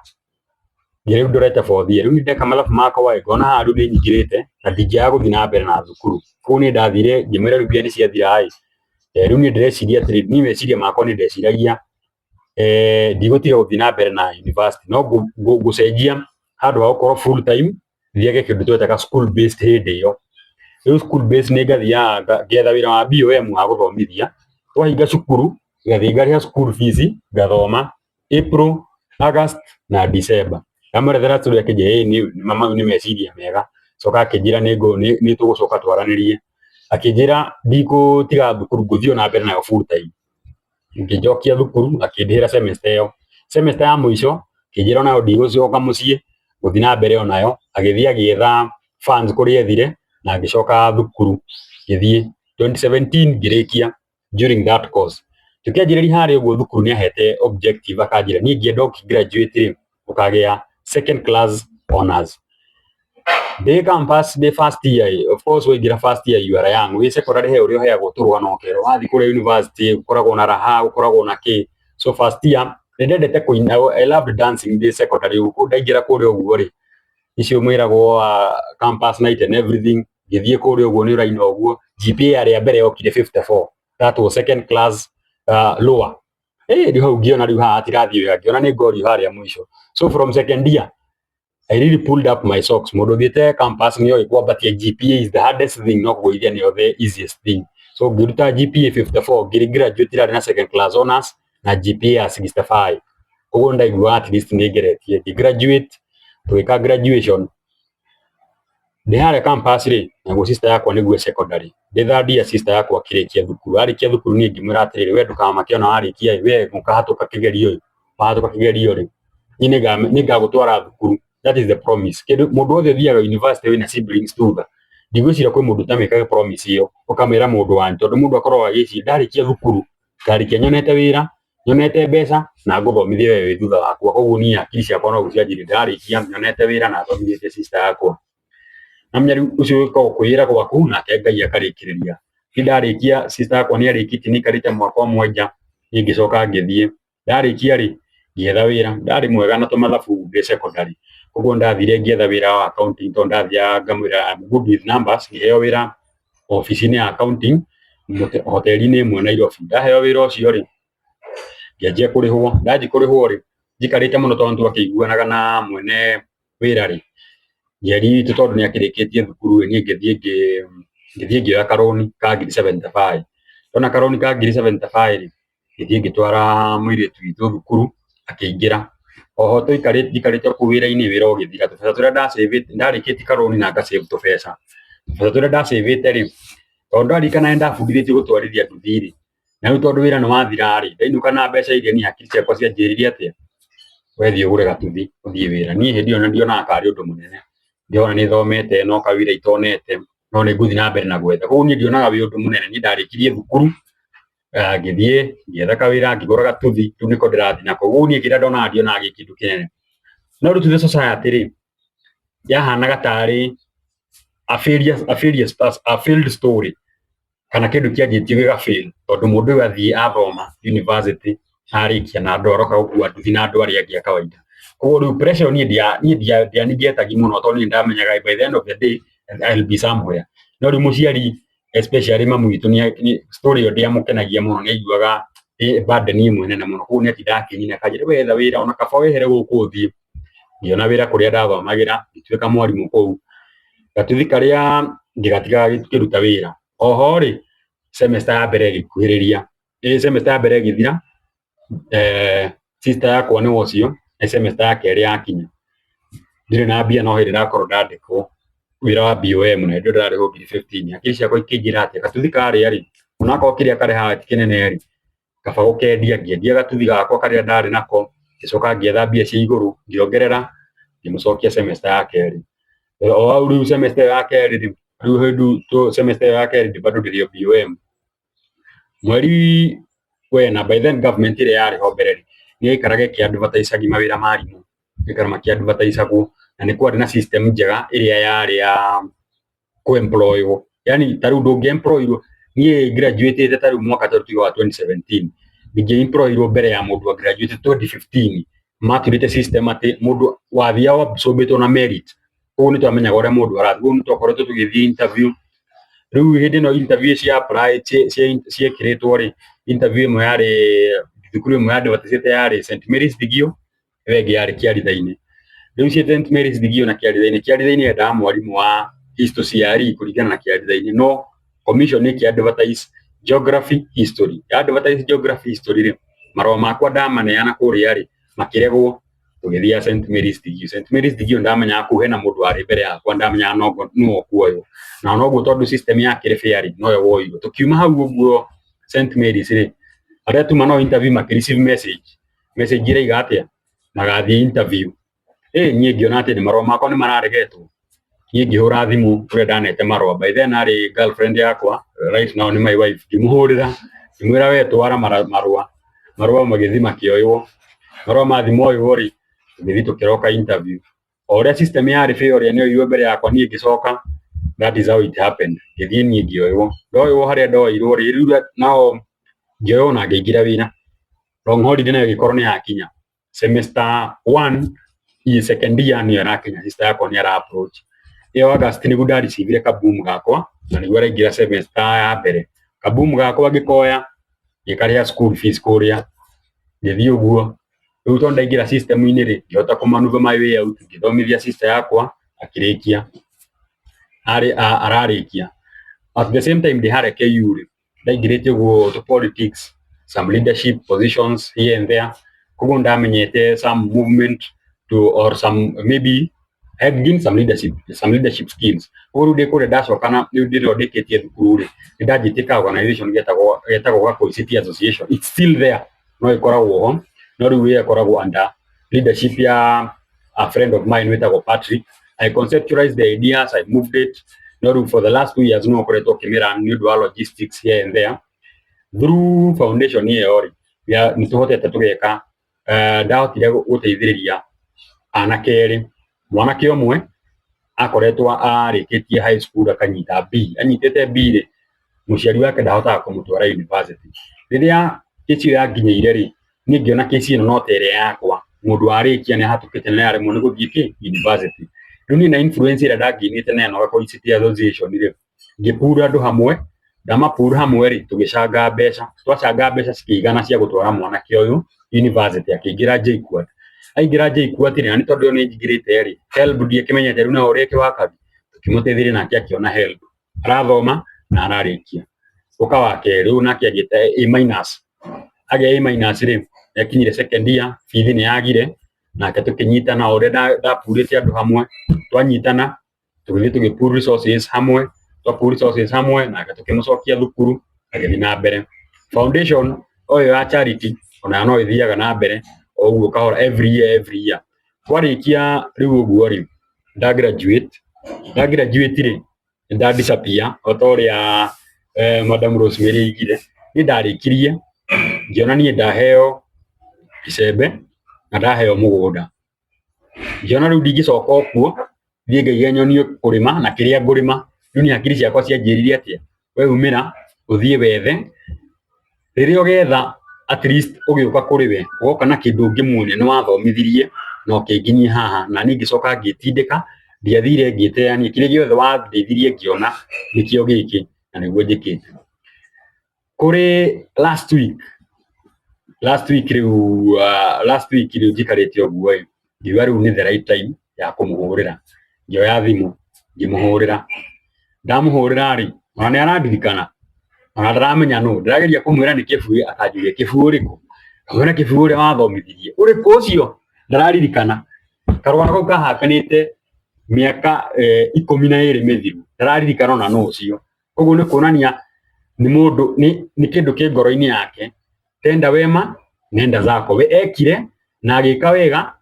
Rĩu ndorete fourth year, rĩu niĩ ndeka mathabu makwa ĩ, ngona haha rĩu nĩ nyingĩrĩte na ndingĩaga gũthiĩ na mbere na thukuru. Koguo niĩ ndathire ngĩmwĩra rĩu mbia nĩ ciathira ĩ, rĩu niĩ ndĩreciria atĩrĩrĩ, niĩ meciria makwa nĩ ndeciragia ndigũtiga gũthiĩ na mbere na university no ngũcenjia handũ ha gũkorwo full time thiage kĩndũ twetaga school based hĩndĩ ĩyo. Rĩu school based nĩ ngathiaga ngetha wĩra wa BOM wa gũthomithia, twahinga cukuru ngathiĩ ngarĩha school fees ngathoma April, August na December. Ndamwerethera story akĩnjĩra ĩĩ nĩ mama nĩ meciria mega. Coka akĩnjĩra nĩ tũgũcoka twaranĩrie. Akĩnjĩra ndigũtiga thukuru ngũthiĩ o na mbere nayo full time. Ngĩnjokia thukuru akĩndĩhĩra semester ĩyo. Semester ya mũico akĩnjĩra onayo ndigũcoka mũciĩ ngũthiĩ na mbere onayo. Agĩthiĩ agĩetha funds kũrĩa ethire na ngĩcoka thukuru ngĩthiĩ 2017 ngĩrĩkia during that course. Tũkĩanjĩrĩria harĩa ũguo thukuru nĩ ahete objective akanjĩra niĩ ingĩenda ũkĩ graduate rĩ ũkagĩa second class honors. Ndĩ campus ndĩ first year ĩ, of course waingĩra first year you are young, wĩ secondary he ũrĩa ũheagwo tũrũgano ũkerwo wathiĩ kũrĩa university gũkoragwo na raha gũkoragwo na kĩ. So first year nĩ ndendete kũina, I loved dancing ndĩ secondary ũguo ndaingĩra kũrĩa ũguo rĩ, icio mwĩragwo campus night and everything, ngĩthiĩ kũrĩa ũguo nĩ ũraina ũguo, GPA yarĩ mbere yokire 54, that was second class lower. Rĩu hau ngĩona rĩu haha hatirathiĩ wega, ngĩona nĩ ngorio harĩa mũico. So from second year I really pulled up my socks. Mũndũ ũthiĩte campus nĩ oĩ kwambatia GPA is the hardest thing no kũgũithia nĩyo the easiest thing. So ngĩruta GPA 54 ngĩrĩ graduate ĩrarĩ na second class honors na GPA ya 65. Koguo ndaigua at least nĩ ngeretie. Ngĩ graduate tũgĩka graduation ndĩ harĩa campus rĩ, naguo sister yakwa nĩguo secondary. Ndĩ third year sister yakwa akĩrĩkia thukuru. Arĩkia thukuru niĩ ngĩmwĩra atĩrĩrĩ, we ndũkamake ona warĩkia ĩ, we ũkahatũka kĩgerio ĩ, wahatũka kĩgerio rĩ, niĩ nĩngagũtwara thukuru. That is the promise. Kĩndũ mũndũ wothe ũthiaga university wĩna siblings thutha, ndigwĩciria kwĩ mũndũ ũtamĩkaga promise ĩyo, ũkamwĩra mũndũ wanyu, tondũ mũndũ akoragwo agĩciria ndarĩkia thukuru ngarĩkia nyonete wĩra, nyonete mbeca na ngũthomithie we wĩ thutha wakwa. Koguo niĩ hakiri ciakwa no cianjirie ndĩrarĩkia nyonete wĩra na thomithĩtie sister yakwa. Namenya rĩu ũcio ũkoragwo kwĩĩra gwaku nake Ngai akarĩkĩrĩria. Niĩ ndarĩkia sister yakwa nĩ arĩkĩtie nĩ aikarĩte mwaka ũmwe nja, niĩ ngĩcoka ngĩthiĩ. Ndarĩkia rĩ, ngĩetha wĩra, ndarĩ mwega na tũmathabu ndĩ secondary, koguo ndathire ngĩetha wĩra wa accounting tondũ ndathiaga ngamwĩra I'm good with numbers, ngĩheo wĩra obici-inĩ ya accounting hoteli-inĩ ĩmwe Nairobi. Ndaheo wĩra ũcio rĩ, ngĩanjia kũrĩhwo, ndanjia kũrĩhwo rĩ, njikarĩte mũno tondũ nĩtwakĩiguanaga na mwene wĩra rĩ, njiari witũ tondũ nĩ akĩrĩkĩtie thukuru rĩ, niĩ ngĩthiĩ ngĩoya karũni ka ngiri 75. Ndona karũni ka ngiri 75 rĩ, ngĩthiĩ ngĩtwara mũirĩtu witũ thukuru akĩingĩra. Oho tũikarĩte njikarĩte kũu wĩra-inĩ wĩra ũgĩthira, tũbeca tũrĩa ndacĩvĩte ndarĩkĩtie karũni na nga save tũbeca, tũbeca tũrĩa ndacĩvĩte rĩ, tondũ ndaririkana nĩ ndabundithĩtio gũtwarithia nduthi rĩ, na rĩu tondũ wĩra nĩ wathira rĩ, ndainũka na mbeca iria niĩ hakiri ciakwa cianjĩrire atĩa, we thiĩ ũgũre gatuthi ũthiĩ wĩra. Niĩ hĩndĩ ĩyo ndionaga karĩ ũndũ mũnene, ndĩrona nĩ thomete no kawĩra itonete no nĩ ngũthiĩ na mbere na gwetha. Koguo niĩ ndionaga wĩ ũndũ mũnene, niĩ ndarĩkirie thukuru ngĩthiĩ ngĩetha kawĩra ngĩgũra gatuthi rĩu nĩko ndĩrathiĩ nako. Koguo niĩ kĩrĩa ndonaga ndionaga gĩ kĩndũ kĩnene. No rĩu to the society rĩ, yahanaga tarĩ a failure, a failure, a failed story kana kĩndũ kĩanjĩtio gĩga fail tondũ mũndũ ũyũ athiĩ athoma university arĩkia na andũ aroka gũkua nduthi na andũ arĩa angĩ a kawaida. Koguo rĩu pressure ĩyo niĩ ndianigetagia mũno tondũ niĩ ndamenyaga by the end of the day I'll be somewhere. No rĩu mũciari especially mamu witũ story ĩyo ndĩamũkenagia mũno nĩ aiguaga ĩ burden ĩmwe nene mũno. Koguo nĩ atindaga akĩnyina akanjĩra we etha wĩra ona kaba wehere gũkũ ũthiĩ. Ngĩona wĩra kũrĩa ndathomagĩra ngĩtuĩka mwarimũ kũu. Gatuthi karĩa ngĩgatiga gakĩruta wĩra. Oho rĩ, semester ya mbere ĩgĩkuhĩrĩria, semester ya mbere ĩgĩthira, sister yakwa nĩwe ũcio, nĩ semester ya kerĩ yakinya, ndirĩ na mbia no hĩndĩ ndakorwo ndandĩkwo wĩra wa BOM na hĩndĩ ĩyo ndĩrarĩhwo ngiri 15. Hakiri ciakwa ikĩnjĩra atĩ gatuthi karĩa rĩ, onakorwo kĩrĩa karehaga ti kĩnene rĩ, kaba gũkendia. Ngĩendia gatuthi gakwa karĩa ndarĩ nako, ngĩcoka ngĩetha mbia cia igũrũ, ngĩongerera, ngĩmũcokia semester ya kerĩ. O hau rĩu semester ĩyo ya kerĩ rĩ, rĩu hĩndĩ semester ĩyo ya kerĩ bado ndĩrĩ o BOM. Mweri wena by then government ĩrĩa yarĩ ho mbere rĩ, nĩ yaikaraga ĩkĩ advertise mawĩra ma arimũ, ĩgaikara makĩ advertise na nĩ kwarĩ na system njega ĩrĩa yarĩ ya kũ employ wo. Yani ta rĩu ndũngĩ employ irwo, niĩ graduate ta rĩu mwaka ta tuge wa 2017, ndingĩ employ irwo mbere ya mũndũ wa graduate 2015. Maturĩte system atĩ mũndũ wathiaga absorbĩtwo na merit, koguo nĩ twamenyaga ũrĩa mũndũ arathiĩ, koguo nĩ twakoretwo tũgĩthiĩ interview. Rĩu hĩndĩ ĩno interview cia apply ciekĩrĩtwo rĩ, interview ĩmwe yarĩ thukuru ĩmwe ya yarĩ St Mary's Thigio, ĩyo ĩngĩ yarĩ Kĩaritha-inĩ. Rĩu cia St Mary's Thigio na Kĩaritha-inĩ, Kĩaritha-inĩ yendaga mwarimũ wa Histo CRE kũringana na Kĩaritha-inĩ, no commission ĩkĩ advertise Geography, History. Ya advertise Geography, History rĩ, marũa makwa ndamaneana kũrĩa rĩ, makĩregwo. Tũgĩthiĩ ya St Mary's Thigio. St Mary's Thigio ndamenyaga kũu hena mũndũ warĩ mbere yakwa, ndamenyaga nũũ ũkuoywo, na noguo tondũ system ya kĩrĩ fair rĩ, nowe woirwo. Tũkiuma hau ũguo St Mary's rĩ, arĩa tuma nao interview makĩ receive message, message ĩraiga atĩa, magathiĩ interview. Ĩ niĩ ngĩona atĩ nĩ marũa makwa nĩ mararegetwo. Niĩ ngĩhũra thimũ ũrĩa ndanete marũa, by then arĩ girlfriend yakwa, right now nĩ my wife. Ngĩmũhũrĩra ngĩmwĩra, we twara marũa. Marũa magĩthiĩ makĩoywo. Marũa mathiĩ moywo rĩ, tũgĩthiĩ tũkĩroka interview. O ũrĩa system yarĩ fair, ũrĩa nĩoirwo mbere yakwa, niĩ ngĩcoka. That is how it happened. Ngĩthiĩ niĩ ngĩoywo. Ndoywo harĩa ndoeirwo rĩ, rĩu nao ngĩoywo na ngĩingĩra wĩra. Long holiday nayo ĩgĩkorwo nĩ yakinya, semester one i second year nĩyo ĩrakinya. Sister yakwa nĩ ara approach ĩyo August nĩguo ndarecivire kaboom gakwa, na nĩguo araingĩra semester ya mbere. Kaboom gakwa ngĩkoya, ngĩkarĩha school fees kũrĩa, ngĩthiĩ ũguo. Rĩu tondũ ndaingĩra system-inĩ rĩ, ngĩhota kũ maneuver my way out, ngĩthomithia sister yakwa akĩrĩkia, arĩ ararĩkia. At the same time ndĩ harĩa KU rĩ, ndaingĩrĩte ũguo to politics, some leadership positions here and there. Koguo ndamenyete some movement to or some maybe I had gained some leadership skills. Koguo rĩu ndĩ kũrĩa ndacoka na rĩu ndĩrĩa ndĩkĩtie thukuru rĩ, nĩ ndanjĩtie ka organization getagwo Gakũi City Association. It's still there, no ĩkoragwo ho, no rĩu ĩyo ĩkoragwo under leadership ya a friend of mine wĩtagwo Patrick. I conceptualized the ideas, I moved it, no rĩu for the last 2 years no ũkoretwo ũkĩmĩrun nĩ ũndũ wa logistics here and there. Through foundation ĩyo rĩ, nĩ tũhotete tũgeka, ndahotire gũteithĩrĩria anake erĩ. Mwanake ũmwe akoretwo arĩkĩtie high school akanyita B, anyitĩte B rĩ, mũciari wake ndahotaga kũmũtwara university. Rĩrĩa kĩci ĩyo yanginyĩire rĩ, niĩ ngĩona kĩci ĩno no ta ĩrĩa yakwa, mũndũ warĩkia nĩ ahatũkĩte na aremwo nĩ gũthiĩ kĩ university. Rĩu niĩ na influence ĩrĩa ndangĩinĩte nayo na Gakũi City Association rĩ, ngĩpura andũ hamwe. Ndamapura hamwe rĩ, tũgĩcanga mbeca. Twacanga mbeca cikĩigana cia gũtwara mwanake ũyũ university, akĩingĩra JKUAT. Aingĩra JKUAT rĩ, na nĩ tondũ ĩyo nĩ njingĩrĩte rĩ, HELB ndiakĩmenyete rĩu nayo ũrĩa ĩkĩwakaga, tũkĩmũteithĩrĩria nake akĩona HELB, arathoma na ararĩkia. Ũka wa kerĩ ũyũ nake agĩte A minus. Agĩa A minus rĩ, nĩakinyire second year, bithi nĩ yagire, nake tũkĩnyitana o ũrĩa ndapurĩte andũ hamwe, twanyitana tũgĩthiĩ tũgĩ pool resources hamwe. Twa pool resources hamwe nake, tũkĩmũcokia thukuru, agĩthiĩ na mbere. Foundation o ĩyo ya charity onayo no ĩthiaga na mbere o ũguo kahora, every year, every year. Twarĩkia rĩu ũguo rĩ, nda graduate. Nda graduate rĩ, nda disappear o ta ũrĩa Madam Rosemary aigire. Niĩ ndarĩkirie ngĩona niĩ ndaheo icembe na ndaheo mũgũnda, ngĩona rĩu ndingĩcoka o kuo thiĩ ngaige nyonio kũrĩma na kĩrĩa ngũrĩma. Rĩu niĩ hakiri ciakwa cianjĩrire atĩa, we umĩra ũthiĩ wethe, rĩrĩa ũgetha at least ũgĩũka kũrĩ we ũgoka na kĩndũ ũngĩmuonia nĩ wathomithirie na ũkĩnginyia haha. Na niĩ ngĩcoka ngĩtindĩka, ndiathire ngĩteania kĩrĩa gĩothe wandeithirie, ngĩona nĩkĩo gĩkĩ na nĩguo njĩkĩte. Kũrĩ last week, last week rĩu, last week rĩu njikarĩte ũguo ĩ, ngiuga rĩu nĩ the right time ya kũmũhũrĩra. Ngĩoya thimũ ngĩmũhũrĩra. Ndamũhũrĩra rĩ, ona nĩ arandirikana, ona ndaramenya nũ. Ndĩrageria kũmwĩra nĩ Kĩbuĩ, akanjũria, "Kĩbuĩ ũrĩkũ?" Ngamwĩra, "Kĩbuĩ ũrĩa wathomithirie." "Ũrĩkũ ũcio?" Ndararirikana. Karũgano kau kahakanĩte mĩaka 12 mĩthiru, ndararirikana ona nũ ũcio. Koguo nĩ kuonania nĩ mũndũ nĩ kĩndũ kĩ ngoro-inĩ yake, tenda wema nenda zako. We ekire na agĩka wega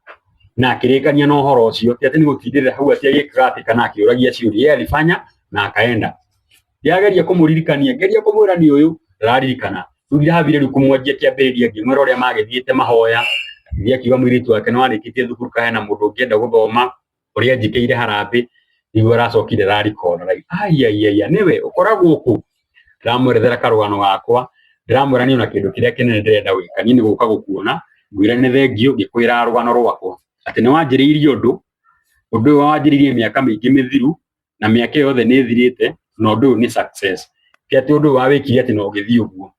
na akĩrĩkania na ũhoro ũcio, ti atĩ nĩ gũtindĩrĩra hau atĩ agĩkaga atĩ kana akĩũragia ciũria. Yeye alifanya na akaenda. Ndĩrageria kũmũririkania, ngeria kũmwĩra nĩ ũyũ, ndararirikana. Rĩu ndĩrathire rĩu kũmwanjia kĩambĩrĩria, ngĩmwĩra ũrĩa magĩthiĩte mahoya, agĩthiĩ akiuga mũirĩtu wake nĩ warĩkĩtie thukuru, kana hena mũndũ ũngĩenda gũthoma, ũrĩa anjĩkĩire harambĩ. Nĩguo aracokire ararikona like, "Aiaiaia, nĩwe ũkoragwo kũ?" Ndĩramwerethera karũgano gakwa, ndĩramwĩra niĩ ona kĩndũ kĩrĩa kĩnene ndĩrenda gwĩka niĩ nĩ gũka gũkuona, ngwĩre nĩ thengiũ ngĩkwĩra rũgano rwakwa atĩ nĩ wanjĩrĩirie ũndũ, ũndũ ũyũ wanjĩrĩirie mĩaka mĩingĩ mĩthiru, na mĩaka ĩyo yothe nĩ ĩthirĩte, na ũndũ ũyũ nĩ success. Ti atĩ ũndũ ũyũ wawĩkire atĩ na ũgĩthiĩ ũguo,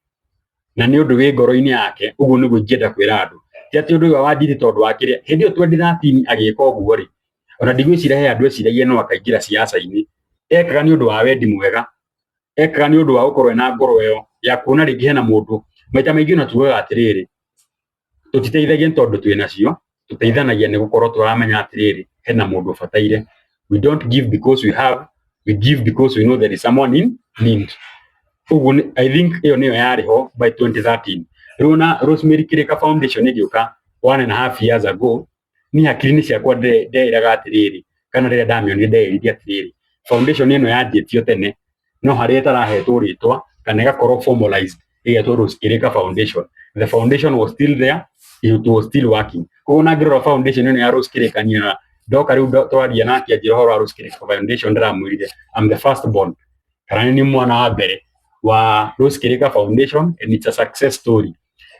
na nĩ ũndũ wĩ ngoro-inĩ yake. Ũguo nĩguo ingĩenda kwĩra andũ, ti atĩ ũndũ ũyũ wanjirie tondũ wa kĩrĩa. Hĩndĩ ĩyo 2013 agĩka ũguo rĩ, ona ndigwĩciria he andũ eciragia no akaingĩra siasa-inĩ. Ekaga nĩ ũndũ wa wendi mwega, ekaga nĩ ũndũ wa gũkorwo ena ngoro ĩyo ya kuona rĩngĩ hena mũndũ. Maita maingĩ ona tugaga atĩrĩrĩ, tũtiteithagia nĩ tondũ twĩ nacio. Tũteithanagia nĩ gũkorwo tũramenya atĩrĩrĩ, hena mũndũ ũbataire. We don't give because we have, we give because we know there is someone in need. Ũguo I think ĩyo nĩyo yarĩ ho by 2013. Rĩu na Rosemary Kirika Foundation ĩgĩũka 1.5 years ago, niĩ hakiri-inĩ ciakwa ndeĩraga atĩrĩrĩ, kana rĩrĩa ndamĩonire ndeĩrire atĩrĩrĩ, foundation ĩno yanjĩtio tene no harĩa ĩtarahetwo rĩtwa kana ĩgakorwo formalized ĩgetwo Rose Kirika Foundation. The foundation was still there, it was still working. Koguo na ngĩrora foundation ĩno ya Rose Kirika, niĩ ndoka rĩu twaria nake anjĩra ũhoro wa Rose Kirika Foundation, ndĩramwĩrire I'm the first born, kana nĩ mwana wa mbere wa Rose Kirika Foundation, and it's a success story.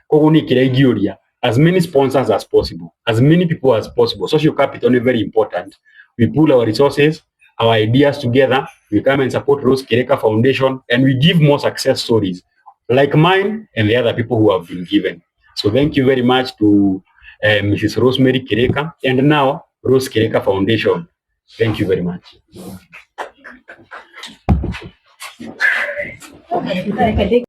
Koguo niĩ kĩrĩa ingĩũria, as many sponsors as possible, as many people as possible. Social capital is very important. We pool our resources, our ideas together, we come and support Rose Kireka Foundation, and we give more success stories like mine and the other people who have been given. So thank you very much to Mrs. Rosemary Kireka and now Rose Kireka Foundation. Thank you very much. Okay.